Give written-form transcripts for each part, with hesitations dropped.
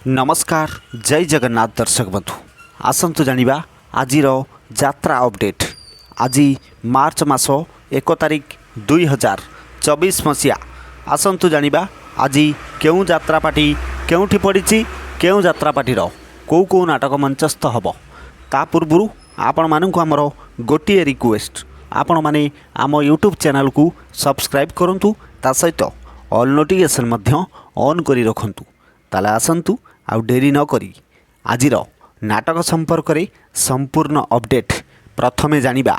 ନମସ୍କାର, ଜୟ ଜଗନ୍ନାଥ ଦର୍ଶକ ବନ୍ଧୁ। ଆସନ୍ତୁ ଜାଣିବା ଆଜିର ଯାତ୍ରା ଅପଡ଼େଟ୍। ଆଜି ମାର୍ଚ୍ଚ ମାସ 1 ତାରିଖ, 2024 ମସିହା। ଆସନ୍ତୁ ଜାଣିବା ଆଜି କେଉଁ ଯାତ୍ରା ପାର୍ଟି କେଉଁଠି ପଡ଼ିଛି, କେଉଁ ଯାତ୍ରା ପାର୍ଟିର କେଉଁ କେଉଁ ନାଟକ ମଞ୍ଚସ୍ଥ ହେବ। ତା ପୂର୍ବରୁ ଆପଣମାନଙ୍କୁ ଆମର ଗୋଟିଏ ରିକ୍ୱେଷ୍ଟ, ଆପଣମାନେ ଆମ ୟୁଟ୍ୟୁବ୍ ଚ୍ୟାନେଲକୁ ସବସ୍କ୍ରାଇବ୍ କରନ୍ତୁ, ତା ସହିତ ଅଲ୍ ନୋଟିଫିକେସନ୍ ମଧ୍ୟ ଅନ୍ କରି ରଖନ୍ତୁ। ତାହେଲେ ଆସନ୍ତୁ, ଆଉ ଡେରି ନକରି ଆଜିର ନାଟକ ସମ୍ପର୍କରେ ସମ୍ପୂର୍ଣ୍ଣ ଅପଡ଼େଟ୍ ପ୍ରଥମେ ଜାଣିବା।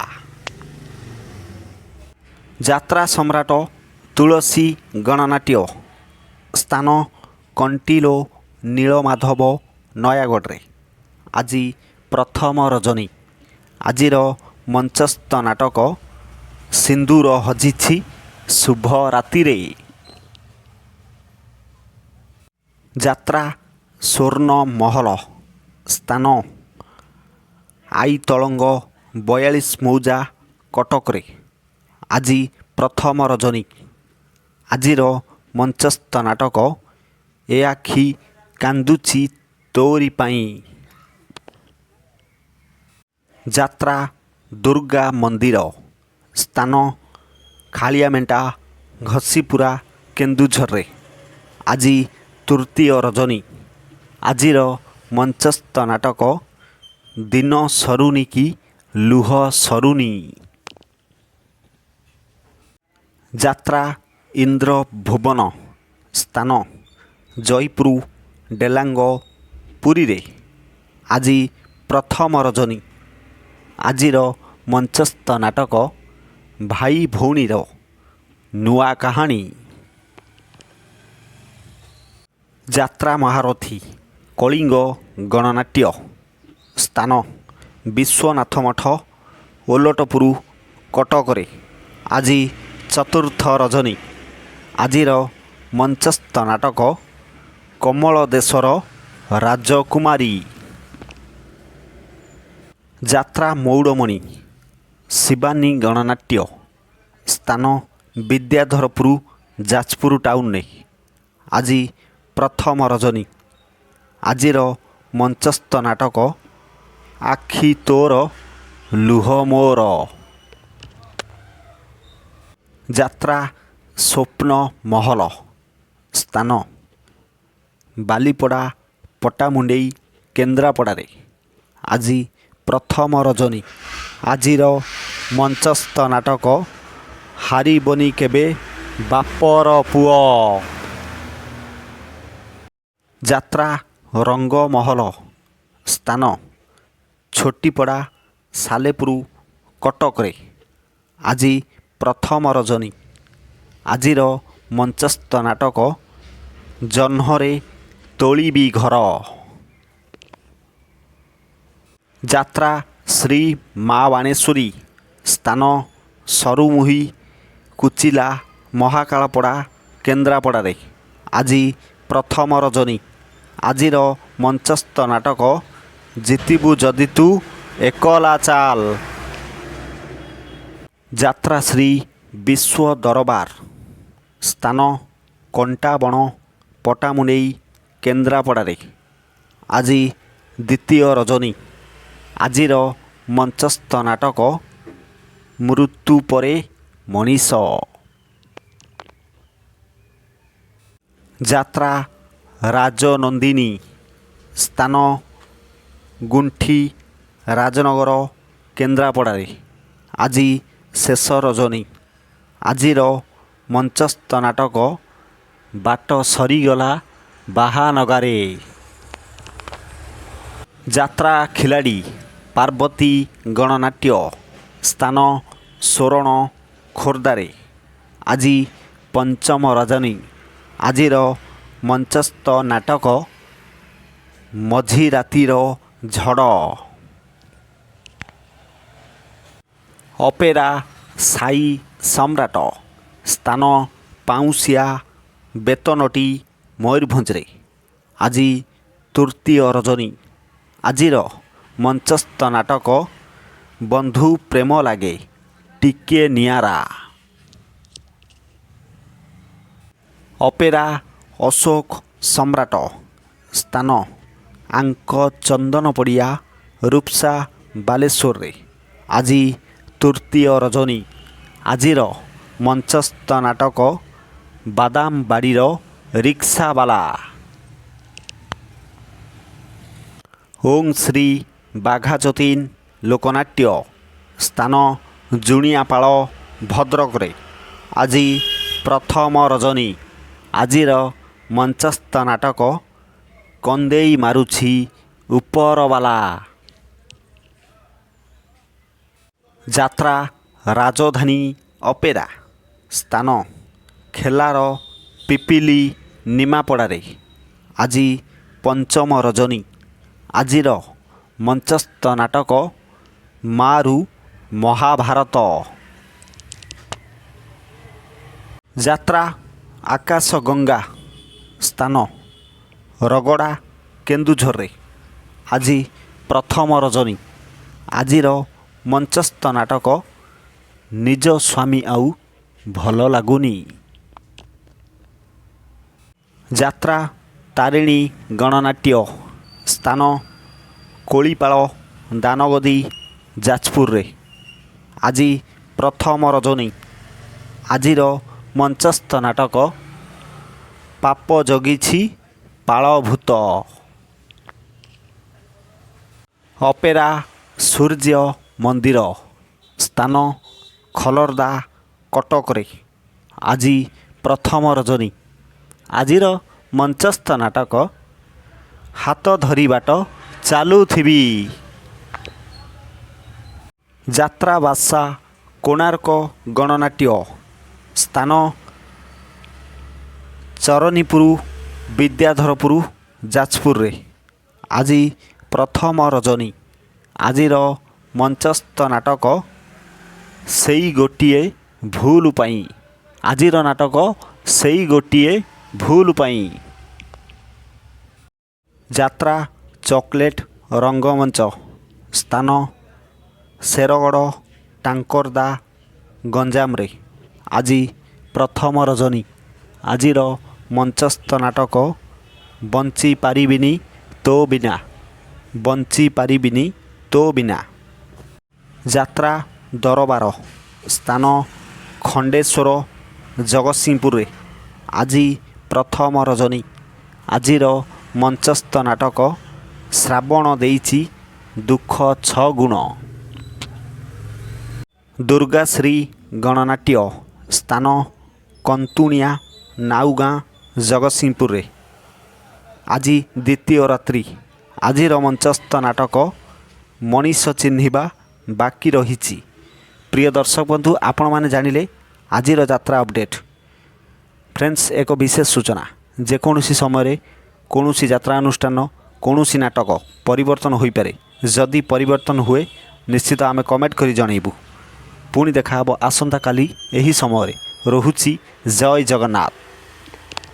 ଯାତ୍ରା ସମ୍ରାଟ ତୁଳସୀ ଗଣନାଟ୍ୟ, ସ୍ଥାନ କଣ୍ଟିଲୋ ନୀଳମାଧବ ନୟାଗଡ଼ରେ। ଆଜି ପ୍ରଥମ ରଜନୀ। ଆଜିର ମଞ୍ଚସ୍ଥ ନାଟକ ସିନ୍ଦୁର ହଜିଛି ଶୁଭ ରାତିରେ। ଯାତ୍ରା ସ୍ୱର୍ଣ୍ଣ ମହଲ, ସ୍ଥାନ ଆଇତଳଙ୍ଗ 42 ମୌଜା କଟକରେ। ଆଜି ପ୍ରଥମ ରଜନୀ। ଆଜିର ମଞ୍ଚସ୍ଥ ନାଟକ ଏ ଆଖି କାନ୍ଦୁଛି ତୋରି ପାଇଁ। ଯାତ୍ରା ଦୁର୍ଗା ମନ୍ଦିର, ସ୍ଥାନ ଖାଳିଆମେଣ୍ଟା ଘସିପୁରା କେନ୍ଦୁଝରରେ। ଆଜି ତୃତୀୟ ରଜନୀ। ଆଜିର ମଞ୍ଚସ୍ଥ ନାଟକ ଦିନ ସରୁନି କି ଲୁହ ସରୁନି। ଯାତ୍ରା ଇନ୍ଦ୍ର ଭୁବନ, ସ୍ଥାନ ଜୟପୁର ଡେଲାଙ୍ଗ ପୁରୀରେ। ଆଜି ପ୍ରଥମ ରଜନୀ। ଆଜିର ମଞ୍ଚସ୍ଥ ନାଟକ ଭାଇ ଭଉଣୀର ନୂଆ କାହାଣୀ। ଯାତ୍ରା ମହାରଥୀ କଳିଙ୍ଗ ଗଣନାଟ୍ୟ, ସ୍ଥାନ ବିଶ୍ୱନାଥ ମଠ ଓଲଟପୁର କଟକରେ। ଆଜି ଚତୁର୍ଥ ରଜନୀ। ଆଜିର ମଞ୍ଚସ୍ଥ ନାଟକ କମଳ ଦେଶର ରାଜକୁମାରୀ। ଯାତ୍ରା ମଉଡ଼ମଣି ଶିବାନୀ ଗଣନାଟ୍ୟ, ସ୍ଥାନ ବିଦ୍ୟାଧରପୁର ଯାଜପୁର ଟାଉନରେ। ଆଜି ପ୍ରଥମ ରଜନୀ। ଆଜିର ମଞ୍ଚସ୍ଥ ନାଟକ ଆଖି ତୋର ଲୁହ ମୋର। ଯାତ୍ରା ସ୍ୱପ୍ନ ମହଲ, ସ୍ଥାନ ବାଲିପଡ଼ା ପଟ୍ଟାମୁଣ୍ଡେଇ କେନ୍ଦ୍ରାପଡ଼ାରେ। ଆଜି ପ୍ରଥମ ରଜନୀ। ଆଜିର ମଞ୍ଚସ୍ଥ ନାଟକ ହାରିବନି କେବେ ବାପର ପୁଅ। ଯାତ୍ରା ରଙ୍ଗମହଲ, ସ୍ଥାନ ଛୋଟିପଡ଼ା ସାଲେପୁର କଟକରେ। ଆଜି ପ୍ରଥମ ରଜନୀ। ଆଜିର ମଞ୍ଚସ୍ଥ ନାଟକ ଜହ୍ନରେ ତୋଳିବି ଘର। ଯାତ୍ରା ଶ୍ରୀ ମା ବାଣେଶ୍ୱରୀ, ସ୍ଥାନ ସରୁମୁହିଁ କୁଚିଲା ମହାକାଳପଡ଼ା କେନ୍ଦ୍ରାପଡ଼ାରେ। ଆଜି ପ୍ରଥମ ରଜନୀ। ଆଜିର ମଞ୍ଚସ୍ଥ ନାଟକ ଜିତିବୁ ଯଦି ତୁ ଏକଲା ଚାଲ୍। ଯାତ୍ରା ଶ୍ରୀ ବିଶ୍ୱ ଦରବାର, ସ୍ଥାନ କଣ୍ଟାବଣ ପଟ୍ଟାମୁଣ୍ଡେଇ କେନ୍ଦ୍ରାପଡ଼ାରେ। ଆଜି ଦ୍ୱିତୀୟ ରଜନୀ। ଆଜିର ମଞ୍ଚସ୍ଥ ନାଟକ ମୃତ୍ୟୁ ପରେ ମଣିଷ। ଯାତ୍ରା ରାଜନନ୍ଦିନୀ, ସ୍ଥାନ ଗୁଣ୍ଠି ରାଜନଗର କେନ୍ଦ୍ରାପଡ଼ାରେ। ଆଜି ଶେଷ ରଜନୀ। ଆଜିର ମଞ୍ଚସ୍ଥ ନାଟକ ବାଟ ସରିଗଲା ବାହାନଗାରେ। ଯାତ୍ରା ଖିଲାଡ଼ି ପାର୍ବତୀ ଗଣନାଟ୍ୟ, ସ୍ଥାନ ସୋରଣ ଖୋର୍ଦ୍ଧାରେ। ଆଜି ପଞ୍ଚମ ରଜନୀ। ଆଜିର ମଞ୍ଚସ୍ଥ ନାଟକ ମଝି ରାତିର ଝଡ଼। ଅପେରା ସାଇ ସମ୍ରାଟ, ସ୍ଥାନ ପାଉଁଶିଆ ବେତନଟୀ ମୟୂରଭଞ୍ଜରେ। ଆଜି ତୃତୀୟ ରଜନୀ। ଆଜିର ମଞ୍ଚସ୍ଥ ନାଟକ ବନ୍ଧୁ ପ୍ରେମ ଲାଗେ ଟିକିଏ ନିଆରା। ଅପେରା ଅଶୋକ ସମ୍ରାଟ, ସ୍ଥାନ ଆଙ୍କ ଚନ୍ଦନ ପଡ଼ିଆ, ରୂପସା, ବାଲେଶ୍ୱରରେ। ଆଜି ତୃତୀୟ ରଜନୀ। ଆଜିର ମଞ୍ଚସ୍ଥ ନାଟକ ବାଦାମବାଡ଼ିର ରିକ୍ସାବାଲା। ଓଁ ଶ୍ରୀ ବାଘା ଯତୀନ ଲୋକନାଟ୍ୟ, ସ୍ଥାନ ଜୁଣିଆପାଳ, ଭଦ୍ରକରେ। ଆଜି ପ୍ରଥମ ରଜନୀ। ଆଜିର ମଞ୍ଚସ୍ଥ ନାଟକ କନ୍ଦେଇ ମାରୁଛି ଉପରବାଲା। ଯାତ୍ରା ରାଜଧାନୀ ଅପେରା, ସ୍ଥାନ ଖେଲାର ପିପିଲି ନିମାପଡ଼ାରେ। ଆଜି ପଞ୍ଚମ ରଜନୀ। ଆଜିର ମଞ୍ଚସ୍ଥ ନାଟକ ମାରୁ ମହାଭାରତ। ଯାତ୍ରା ଆକାଶ ଗଙ୍ଗା, ସ୍ଥାନ ରଗଡ଼ା, କେନ୍ଦୁଝରରେ। ଆଜି ପ୍ରଥମ ରଜନୀ। ଆଜିର ମଞ୍ଚସ୍ଥ ନାଟକ ନିଜ ସ୍ୱାମୀ ଆଉ ଭଲ ଲାଗୁନି। ଯାତ୍ରା ତାରିଣୀ ଗଣନାଟ୍ୟ, ସ୍ଥାନ କୋଳିପାଳ, ଦାନଗଦି, ଯାଜପୁରରେ। ଆଜି ପ୍ରଥମ ରଜନୀ। ଆଜିର ମଞ୍ଚସ୍ଥ ନାଟକ ପାପ ଜଗିଛି ପାଳଭୂତ। ଅପେରା ସୂର୍ଯ୍ୟ ମନ୍ଦିର, ସ୍ଥାନ ଖଲରଦା, କଟକରେ। ଆଜି ପ୍ରଥମ ରଜନୀ। ଆଜିର ମଞ୍ଚସ୍ଥ ନାଟକ ହାତ ଧରି ବାଟ ଚାଲୁଥିବି। ଯାତ୍ରା ବାସା କୋଣାର୍କ ଗଣନାଟ୍ୟ, ସ୍ଥାନ ଚରନିପୁର, ବିଦ୍ୟାଧରପୁର, ଯାଜପୁରରେ। ଆଜି ପ୍ରଥମ ରଜନୀ। ଆଜିର ମଞ୍ଚସ୍ଥ ନାଟକ ସେଇ ଗୋଟିଏ ଭୁଲ ପାଇଁ। ଆଜିର ନାଟକ ସେଇ ଗୋଟିଏ ଭୁଲ ପାଇଁ। ଯାତ୍ରା ଚକୋଲେଟ୍ ରଙ୍ଗମଞ୍ଚ, ସ୍ଥାନ ଶେରଗଡ଼, ଟାଙ୍କରଦା, ଗଞ୍ଜାମରେ। ଆଜି ପ୍ରଥମ ରଜନୀ। ଆଜିର ମଞ୍ଚସ୍ଥ ନାଟକ ବଞ୍ଚି ପାରିବିନି ତୋ ବିନା, ବଞ୍ଚି ପାରିବିନି ତୋ ବିନା। ଯାତ୍ରା ଦରବାର, ସ୍ଥାନ ଖଣ୍ଡେଶ୍ୱର, ଜଗତସିଂହପୁରରେ। ଆଜି ପ୍ରଥମ ରଜନୀ। ଆଜିର ମଞ୍ଚସ୍ଥ ନାଟକ ଶ୍ରାବଣ ଦେଇଛି ଦୁଃଖ ଛଅ ଗୁଣ। ଦୁର୍ଗାଶ୍ରୀ ଗଣନାଟ୍ୟ, ସ୍ଥାନ କନ୍ତୁଣିଆ, ନାଉଗାଁ, ଜଗତସିଂହପୁରରେ। ଆଜି ଦ୍ୱିତୀୟ ରାତ୍ରି। ଆଜିର ମଞ୍ଚସ୍ଥ ନାଟକ ମଣିଷ ଚିହ୍ନିବା ବାକି ରହିଛି। ପ୍ରିୟ ଦର୍ଶକ ବନ୍ଧୁ, ଆପଣମାନେ ଜାଣିଲେ ଆଜିର ଯାତ୍ରା ଅପଡ଼େଟ୍। ଫ୍ରେଣ୍ଡସ୍, ଏକ ବିଶେଷ ସୂଚନା, ଯେକୌଣସି ସମୟରେ କୌଣସି ଯାତ୍ରା ଅନୁଷ୍ଠାନ, କୌଣସି ନାଟକ ପରିବର୍ତ୍ତନ ହୋଇପାରେ। ଯଦି ପରିବର୍ତ୍ତନ ହୁଏ, ନିଶ୍ଚିତ ଆମେ କମେଣ୍ଟ କରି ଜଣାଇବୁ। ପୁଣି ଦେଖାହେବ ଆସନ୍ତାକାଲି ଏହି ସମୟରେ। ରହୁଛି, ଜୟ ଜଗନ୍ନାଥ।